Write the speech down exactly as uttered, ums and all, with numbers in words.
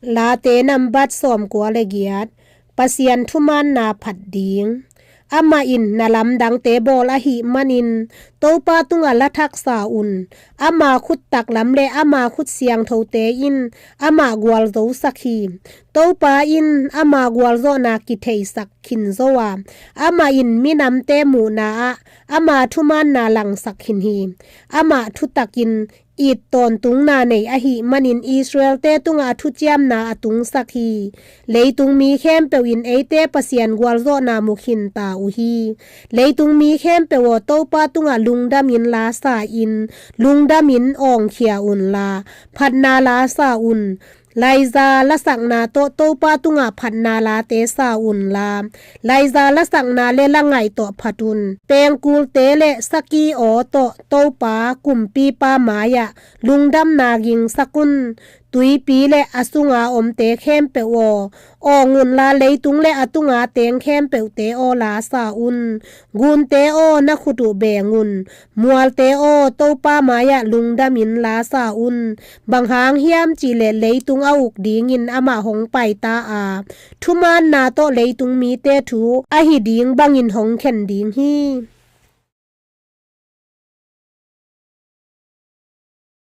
Late nambat sawmkua le giat. Pasian thumaanna phat ding. Amah in na lamdangte bawl ahih manin Topa tungah la thaksa un. Ama khut taklam le ama khut siangthote in amah gualzosak hi. Topa in ama gualzawhna kitheisak khin zo a, amah in minamte muhna ah ama thumaanna langsak khin hi. Amah thutakin it tawntungna nei ahih manin Israelte tungah a thuciamna a tungsak hi. Leitung mi khempeuh in eite Pasian gualzawhna mu khin ta uh hi. Leitung mi khempeuh aw, Topa tungah lungdamin la sa in, lungdamin awngkhia unla, phatna la sa un. Laiza lasakna tawh Topa tungah phatna late sa unla, laiza lasakna le langaih tawh phat un. Pengkulte le saki aw tawh Topa kumpipa mai-ah lungdamna gingsak un. Tuipi le a sunga omte khempeuh aw, awng unla, leitung le a tunga teng khempeuhte aw, la sa un. Gunte aw, na khut uh beng un. Mualte aw, Topa mai-ah lungdamin la sa un. Bang hang hiam cihleh leitung a uk dingin amah hong paita a, thumaanna tawh leitung mite thu ahi ding bangin hong khen ding hi.